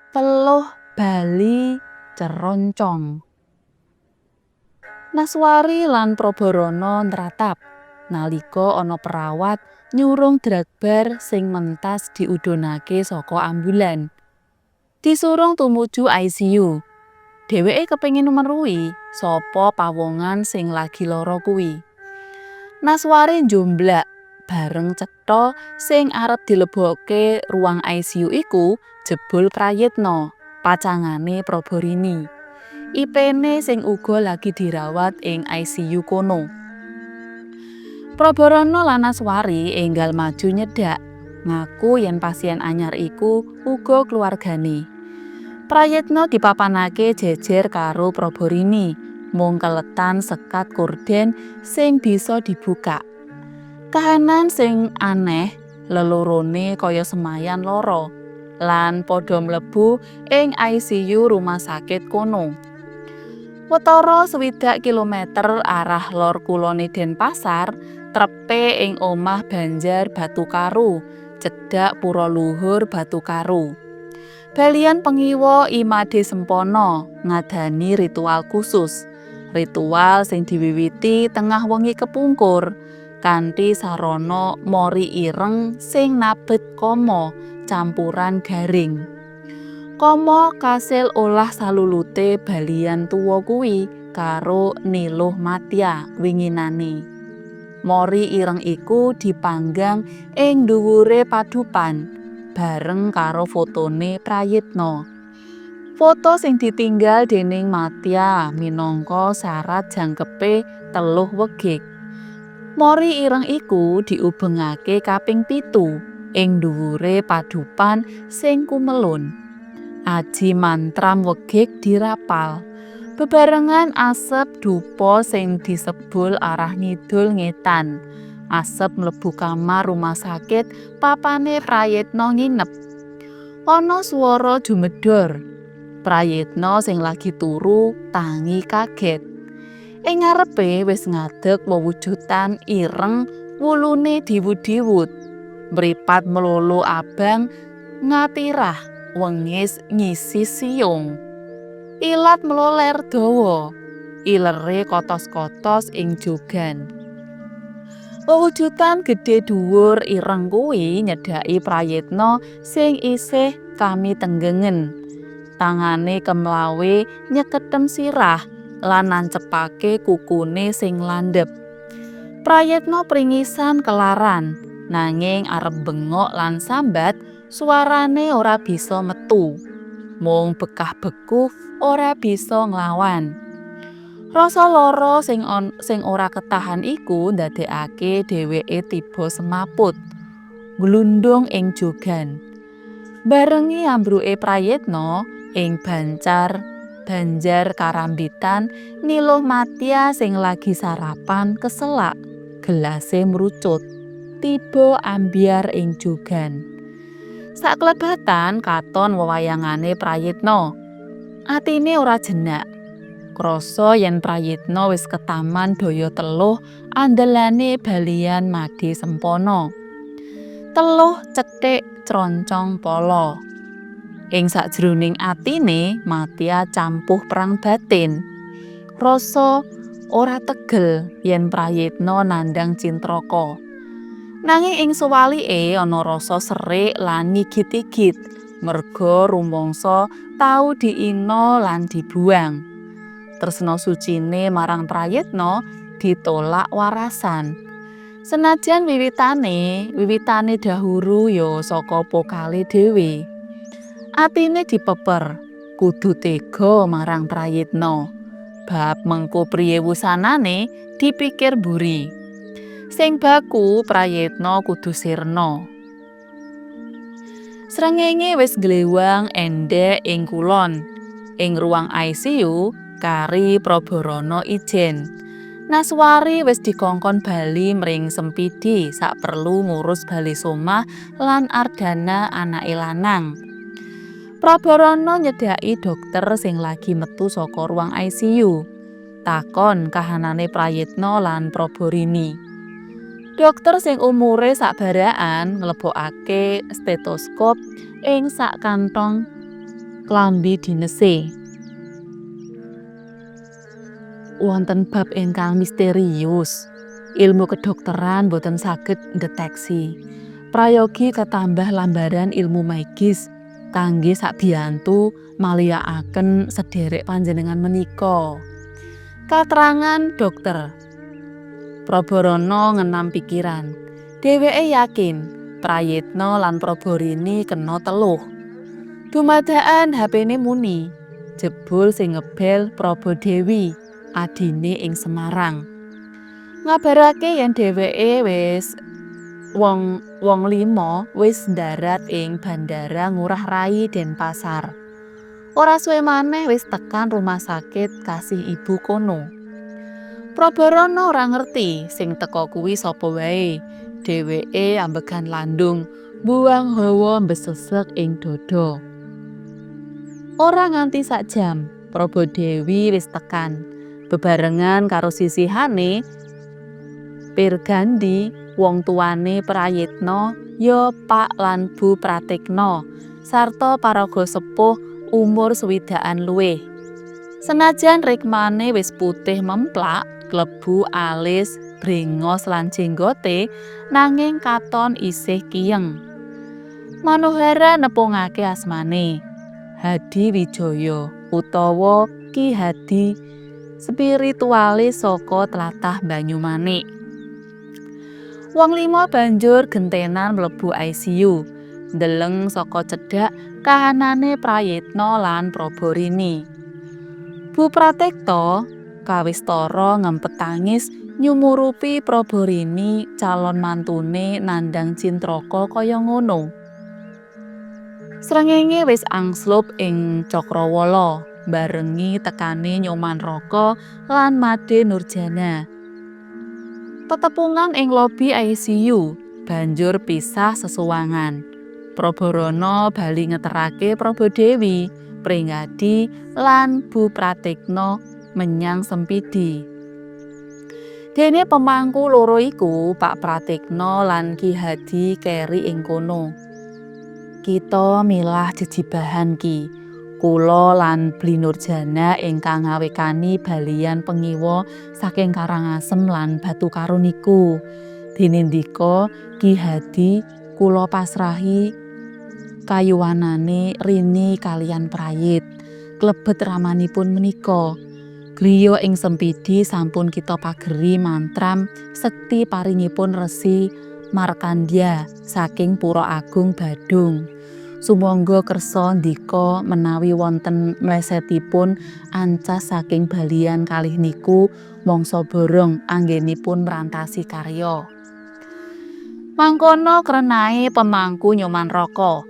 Teluh bali ceroncong. Naswari lan Prabarana nratap nalika ana perawat nyurung dragbar sing mentas diudhunake saka ambulan. Disurung tumuju ICU. Dheweke kepengin meruhi sapa pawongan sing lagi lara kuwi. Naswari njomblak bareng cetha sing arep dilebokke ruang ICU iku jebul Prayitna, pacangane Prabarini. Ipene sing uga lagi dirawat ing ICU kono. Prabarana lan Naswari enggal maju nyedhak, ngaku yen pasien anyar iku uga keluargane. Prayitna dipapanake jejer karo Prabarini, mung keletan sekat korden sing bisa dibukak. Kahanan sing aneh, lelorone kaya semayan lara lan padha mlebu ing ICU rumah sakit kono. Watara 60 kilometer arah lor kulone Denpasar, trepe ing omah Banjar Batukaru, cedhak Pura Luhur Batukaru. Balian pengiwa I Made Sempana ngadani ritual khusus. Ritual sing diwiwiti tengah wengi kepungkur kanthi sarana mori ireng sing nabet kama campuran garing. Kama kasil olah salulute balian tuwa kuwi karo Niluh Matya winginane. Mori ireng iku dipanggang ing dhuwure padupan bareng karo fotone Prayitna. Foto sing ditinggal dening Matya minangka syarat jangkepe teluh wegik. Mori ireng iku diubengake kaping 7 ing dhuwure padupan sing kumelun. Aji mantram wegik dirapal. Bebarengan asep dupa sing disebul arah ngidul ngetan. Asep mlebu kamar rumah sakit papane Prayitna nginep. Ana swara jumedor. Prayitna sing lagi turu tangi kaget. Ing ngarepe wis ngadeg wewujudan ireng, wulune diwud-diwud. Mripat mlolo abang ngatirah wengis ngisi siung. Ilat mloler dawa, ilere kotos-kotos ing jogan. Wewujudan gedhe dhuwur ireng kuwi nyedhaki Prayitna sing isih kamitenggenen. Tangane kemlawe nyekethem sirah lan nancepake kukune sing landhep. Prayitna pringisan kelaran, nanging arep bengok lan sambat suarane ora bisa metu. Mung bekah-bekuh ora bisa nglawan. Rasa lara sing ora ketahan iku ndadekake dheweke tiba semaput, glundung ing jogan. Barengi ambruke Prayitna ing Banjar Karambitan, Niluh Matya sing lagi sarapan keselak, gelase mrucut, tiba ambyar ing jogan. Saklebatan katon wewayangane Prayitna. Atine ora jenak. Krasa yen Prayitna wis ketaman daya teluh andelane balian Made Sempana. Teluh cethik croncong pala. Ing sajroning atine Matya campuh perang batin. Rasa ora tegel yen Prayitna nandhang cintraka. Nanging ing suwalike ana rasa serik lan ngigit-igit merga rumangsa tau diina lan dibuang. Tresna sucine marang Prayitna ditolak warasan. Senajan wiwitane dahuru ya saka pokale dhewe. Atine dipeper, kudu tega marang Prayitna. Bab mengko priye wusanane dipikir mburi. Sing baku Prayitna kudu sirna. Srengenge wis nglewang endhek ing kulon. Ing ruang ICU, kari Prabarana ijen. Naswari wis dikongkon bali mring Sempidi saperlu ngurus bali somah lan Ardana anake lanang. Prabarana nyedhaki dokter sing lagi metu saka ruang ICU. Takon kahanane Prayitna lan Prabarini. Dokter sing umure sakbarakan nglebokake stetoskop ing sak kantong klambi dinese. Wonten bab ingkang misterius. Ilmu kedokteran boten saged ndeteksi. Prayogi ketambah lambaran ilmu magis kangge sabiyantu maliyakaken sederek panjenengan menika. Katerangan dokter. Prabarana ngenam pikiran. Dheweke yakin Prayitna lan Prabarini kena teluh. Dumadakan HP-ne muni. Jebul sing ngebel Prabadewi, adine ing Semarang. Ngabarake yen dheweke wis wong wong lima wis ndarat ing Bandara Ngurah Rai, Denpasar. Ora suwe maneh wis tekan rumah sakit Kasih Ibu kono. Prabarana ora ngerti sing teka kuwi sapa wae. Dheweke ambegan landung, buang hawa mbesesek ing dada. Ora nganti sak jam, Prabadewi wis tekan. Bebarengan karo sisihane Pirgandi, wong tuane Prayitna ya Pak lan Bu Pratikna, sarta paraga sepuh umur swidakan luwih. Senajan rikmane wis putih memplak, klebu alis, brengos lan jenggote, nanging katon isih kiyeng. Manohara nepungake asmane, Hadi Wijaya utawa Ki Hadi, spiritualis saka tlatah Banyumanik. Wong lima banjur gentenan mlebu ICU, ndeleng saka cedhak kahanane Prayitna lan Prabarini. Bu Pratikta kawistara ngempet tangis nyumurupi Prabarini calon mantune nandhang cintraka kaya ngono. Srengenge wis angslup ing cakrawala barengi tekane Nyoman Raka lan Made Nurjana. Tetepungan ing lobi ICU banjur pisah sesuwangan. Prabarana bali ngeterake Prabadewi, Pringgadi lan Bu Pratikna menyang Sempidi. Dene pemangku loro iku, Pak Pratikna lan Ki Hadi, keri ing kono. Kita milah jejibahan, Ki. Kula lan Bli Nurjana ingkang ngawekani balian pengiwa saking Karangasem lan Batukaru niku. Dinindika Ki Hadi, kula pasrahi kayuwanane Rini kaliyan Prayit. Klebet ramanipun menika. Griya ing Sempidi sampun kita pageri mantram sekti paringipun Resi Markandya saking Pura Agung Badung. Sumangga kersa ndika menawi wonten mlesetipun ancas saking balian kalih niku mangsa borong anggenipun mrantasi karya. Mangkono krenahe pemangku Nyoman Raka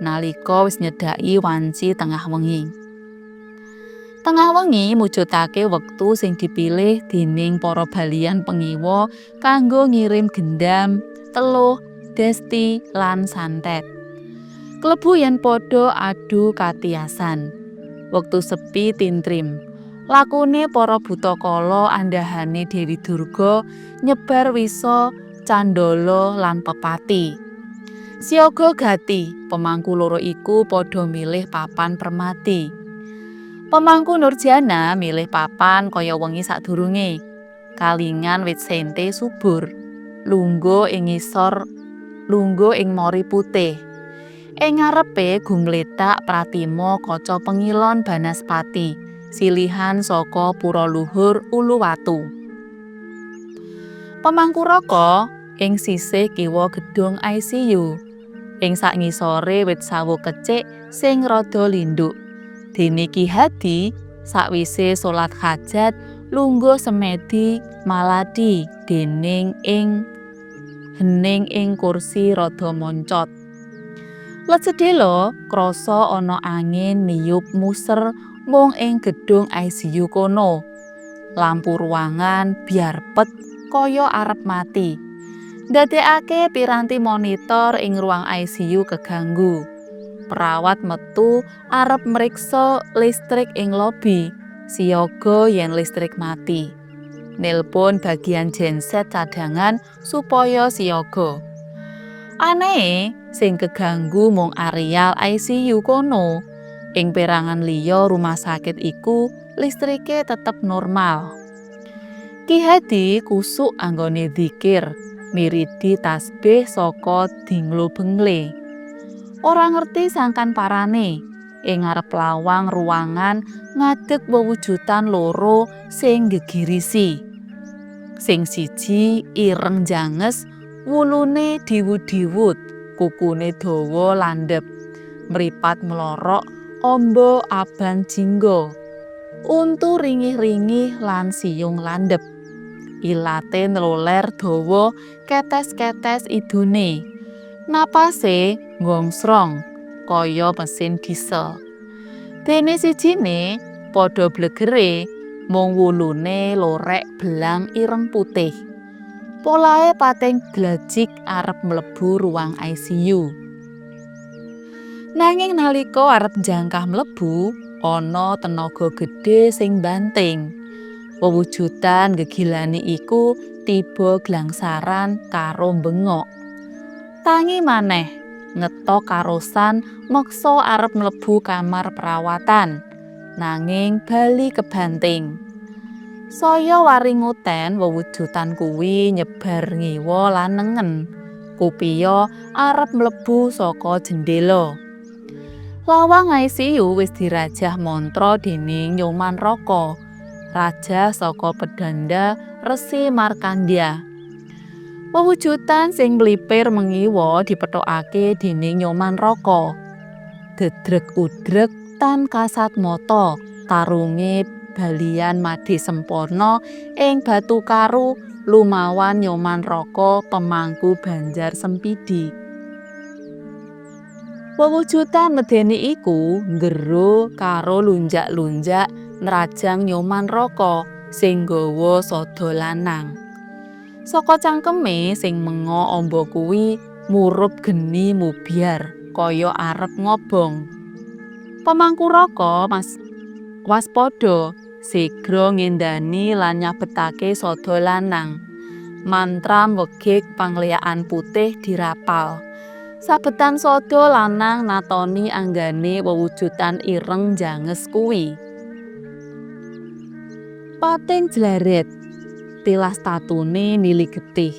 nalika wis nyedhaki wanci tengah wengi. Tengah wengi mujudake wektu sing dipilih dening para balian pengiwa kanggo ngirim gendam, teluh, desti lan santet. Klebu yen padha adu katiasan. Wektu sepi tintrim. Lakune para buta kala andhahane Dewi Durga nyebar wisa, candala lan pepati. Siaga gati, pemangku loro iku padha milih papan permati. Pemangku Nurjana milih papan kaya wengi sadurunge. Kalingan wit sente subur, lungguh ing ngisor, lungguh ing mori putih. Ing ngarepe gumlethak pratima kaca pengilon banaspati, silihan saka pura luhur Uluwatu. Pemangku Raka ing sisih kiwa gedhung ICU. Ing sangisore wit sawo kecik sing rada lindhuk. Dene Ki Hadi sakwise salat hajat lungguh semedi maladi dening ing hening ing kursi rada moncot. Let sedhela krasa ana angin niyup muser mung ing gedhung ICU kono. Lampu ruangan byarpet kaya arep mati. Ndadekake piranti monitor ing ruang ICU keganggu. Perawat metu arep mriksa listrik ing lobi, siaga yen listrik mati. Nelpon bagian genset cadangan supaya siaga. Anehe, sing keganggu mung areal ICU kono. Ing perangan liya rumah sakit iku listrike tetep normal. Ki Hadi kusuk anggone dzikir, miridi tasbih saka dinglo bengle. Ora ngerti sangkan parane, ing ngarep lawang ruangan ngadeg wewujudan loro sing nggegirisi. Sing siji ireng janges, wulune diwud-diwud, kukune dawa landhep, mripat mlorok amba abang jingga. Untu ringih-ringih lan siyung landhep. Ilate nloler dawa ketes-ketes idune. Napase nggongsrong kaya mesin diesel. Dene sijine padha blegere, mung wulune lorek belang ireng putih. Polahe pating glajik arep mlebu ruang ICU. Nanging nalika arep njangkah mlebu, ana tenaga gedhe sing mbanting. Wewujudan gegilani iku tiba glangsaran karo mbengok. Tangi maneh, ngetok karosan meksa arep mlebu kamar perawatan, nanging bali kebanting. Saya waringuten wewujudan kuwi nyebar ngiwa lan nengen, kupiya arep mlebu saka jendela. Lawang ICU wis dirajah mantra dening Nyoman Raka, raja saka Pedanda Resi Markandya. Wewujudan sing mlipir mengiwa dipethokake dening Nyoman Raka. Dedrek-udrek tan kasat mata tarunge Balian Made Sempana ing Batukaru lumawan Nyoman Raka pemangku Banjar Sempidi. Wewujudan medeni iku nggero karo lunjak-lunjak nrajang Nyoman Raka sing nggawa sada lanang. Saka cangkeme sing menga amba kuwi murup geni mubyar kaya arep ngobong. Pemangku Raka mas waspada, sigra ngendani lan nyabetake sada lanang. Mantram wegik pangleyakan putih dirapal. Sabetan sada lanang natoni anggane wewujudan ireng njanges kuwi. Pating jlaret, tilas tatune mili getih.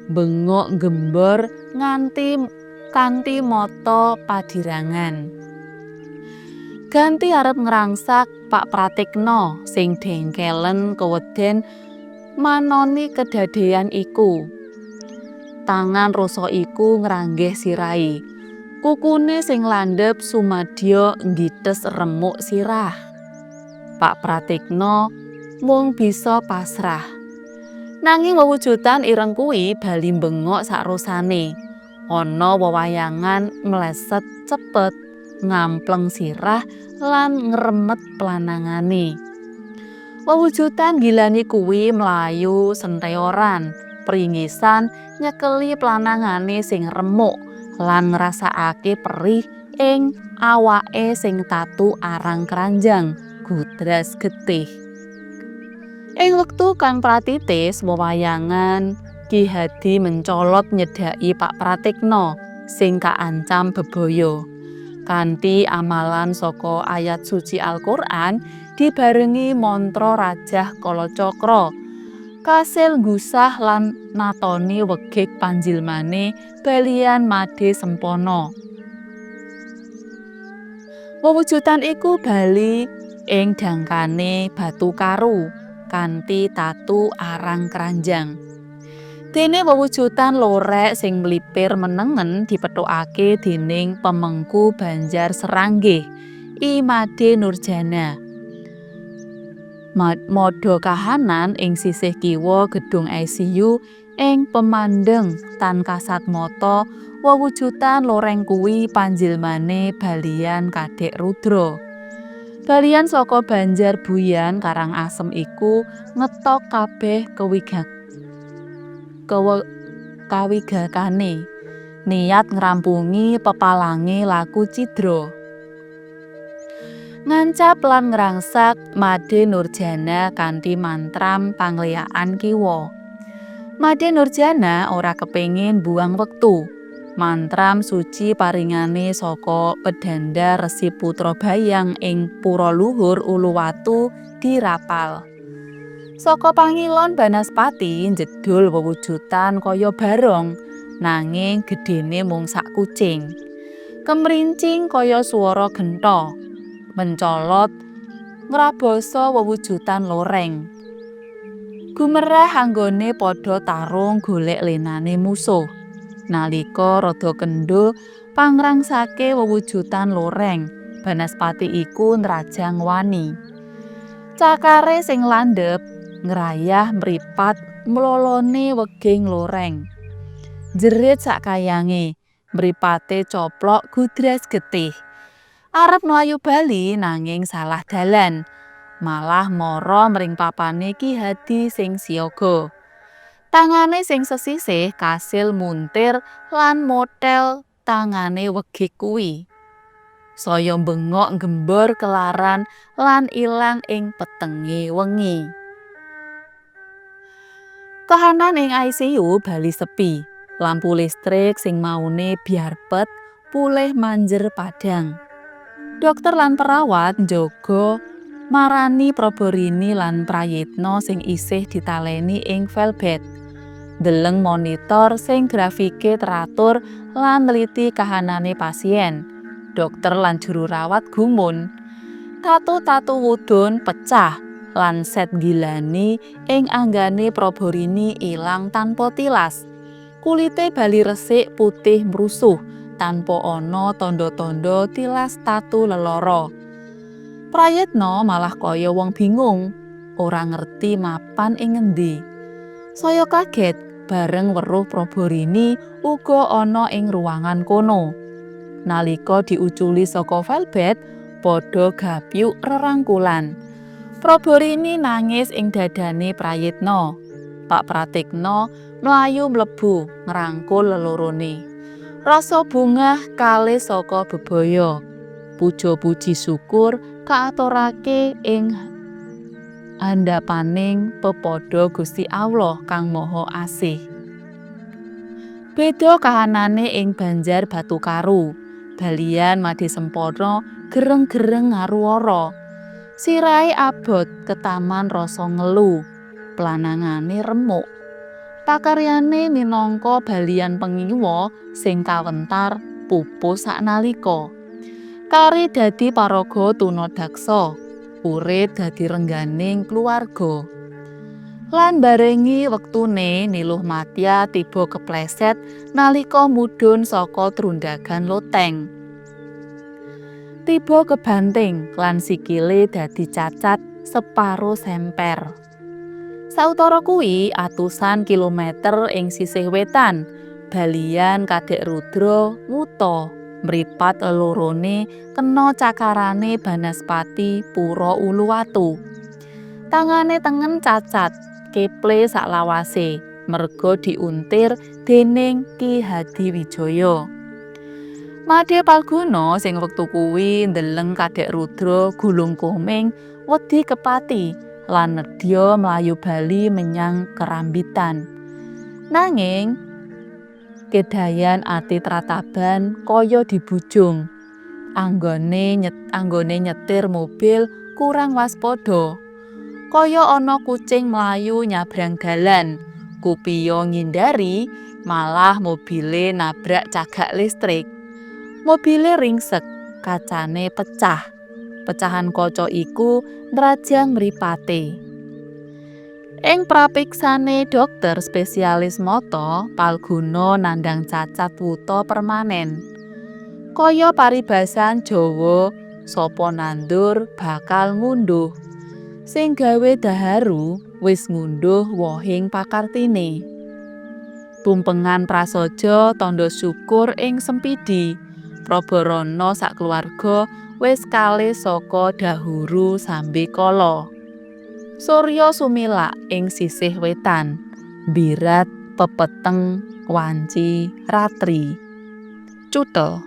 Bengok gembor nganti kanthi mata padirangan. Ganti arep ngrangsak Pak Pratikno sing dengkelen keweden manoni kedadean iku. Tangan rosa iku ngranggeh sirahe. Kukune sing landhep sumadya nggithes remuk sirah. Pak Pratikno mung bisa pasrah. Nanging wewujudan ireng kuwi bali bengok sakrosane. Ana wewayangan mleset cepet, ngampleng sirah lan ngremet planangane. Wewujudan gilani kuwi mlayu senteoran, pringisan nyekeli planangane sing remuk lan ngrasakake perih ing awake sing tatu arang kranjang, gudras getih. Ing wektu kang pratitis wewayangan Ki Hadi mencolot nyedhaki Pak Pratikno sing kaancam bebaya. Kanthi amalan saka ayat suci Al-Qur'an dibarengi mantra rajah Kalacakra, kasil nggusah lan natoni wegik panjilmane Balian Made Sempana. Wewujudan iku bali ing dangkane Batukaru kanthi tatu arang kranjang. Dene wewujudan lorek sing mlipir menengen dipethokake dening pemengku Banjar Seranggih, I Made Nurjana. Madha kahanan ing sisih kiwa gedung ICU ing pemandheng tan kasat mata wewujudan loreng kuwi panjilmane Balian Kadek Rudra. Balian saka Banjar Buyan Karangasem iku ngetok kabeh kawigakane, niat ngrampungi pepalange laku cidra. Ngancap lan ngrangsak Made Nurjana kanthi mantram pangleyakan kiwa. Made Nurjana ora kepengin buang wektu. Mantram suci paringane saka pedanda Resi Putra Bayang ing Pura Luhur Uluwatu dirapal. Saka pangilon Banaspati njedhul wewujudan kaya barong, nanging gedhene mung sak kucing. Kemrincing kaya swara gentha, mencolot ngrabasa wewujudan loreng. Gumerah anggone padha tarung golek lenane musuh. Nalika rada kendho pangrangsake wewujudan loreng, Banaspati iku nrajang wani. Cakare sing landhep ngrayah mripat mlolone weging loreng. Jerit sakayange, mripate coplok gudras getih. Arep mlayu bali nanging salah dalan. Malah mara mring papane Ki Hadi sing siaga. Tangane sing sesisih kasil muntir lan mothel tangane wegik kuwi. Saya bengok nggembor kelaran lan ilang ing petenge wengi. Kahanan ing ICU bali sepi. Lampu listrik sing maune biarpet pulih manjer padhang. Dokter lan perawat njaga marani Proborini lan Prayitno sing isih ditaleni ing velbed. Ndeleng monitor sing grafike teratur lan neliti kahanane pasien. Dokter lan juru rawat gumun. Tatu-tatu wudun pecah lan set nggilani ing anggane Proborini ilang tanpa tilas. Kulite bali resik putih mrusuh tanpa ana tandha-tandha tilas tatu lelara. Prayitno malah kaya wong bingung, ora ngerti mapan ing ngendi. Saya kaget bareng weruh Proborini uga ana ing ruangan kono. Nalika diuculi saka velbed, padha gapyuk rerangkulan. Proborini nangis ing dadane Prayitno. Pak Pratikno mlayu mlebu ngrangkul lelorone. Rasa bungah kalis saka bebaya. Puja puji syukur kaaturake ing andhapaning pepadha Gusti Allah kang Maha Asih. Beda kahanane ing Banjar Batukaru. Balian Made Sempana gereng-gereng ngaruwara. Sirahe abot ketaman rasa ngelu. Planangane remuk. Pakaryane minangka balian pengiwa sing kawentar pupus saknalika. Kari dadi paraga tunadaksa, urip dadi rengganing keluarga. Lan barengi wektune Niluh Madya tiba kepleset nalika mudhun saka trundagan loteng. Tiba kebanting lan sikile dadi cacat separo semper. Sautara kuwi atusan kilometer ing sisih wetan, balian Kadek Rudra wuta, mripat lelorone kena cakarane Banaspati Pura Uluwatu. Tangane tengen cacat, keple saklawase, merga diuntir dening Ki Hadiwijaya. Made Palguna sing wektu kuwi ndeleng Kadek Rudra gulung koming wedi kepati lan nedya mlayu bali menyang Kerambitan. Nanging kedayan ati trataban kaya dibujung. Anggone nyetir mobil kurang waspada. Kaya ana kucing mlayu nyabrang dalan, kupiya ngindari, malah mobile nabrak cagak listrik. Mobile ringsek, kacane pecah. Pecahan kaca iku nrajang mripate. Ing prapiksane dokter spesialis mata, Palguna nandhang cacat wuta permanen. Kaya paribasan Jawa, sapa nandur bakal ngunduh. Sing gawe daharu wis ngunduh wohing pakartine. Tumpengan prasaja tandha syukur ing Sempidi. Prabarana sakeluarga wis kalis saka dahuru sambekala. Surya sumilak ing sisih wetan, mbirat pepeteng wanci ratri. Cutel.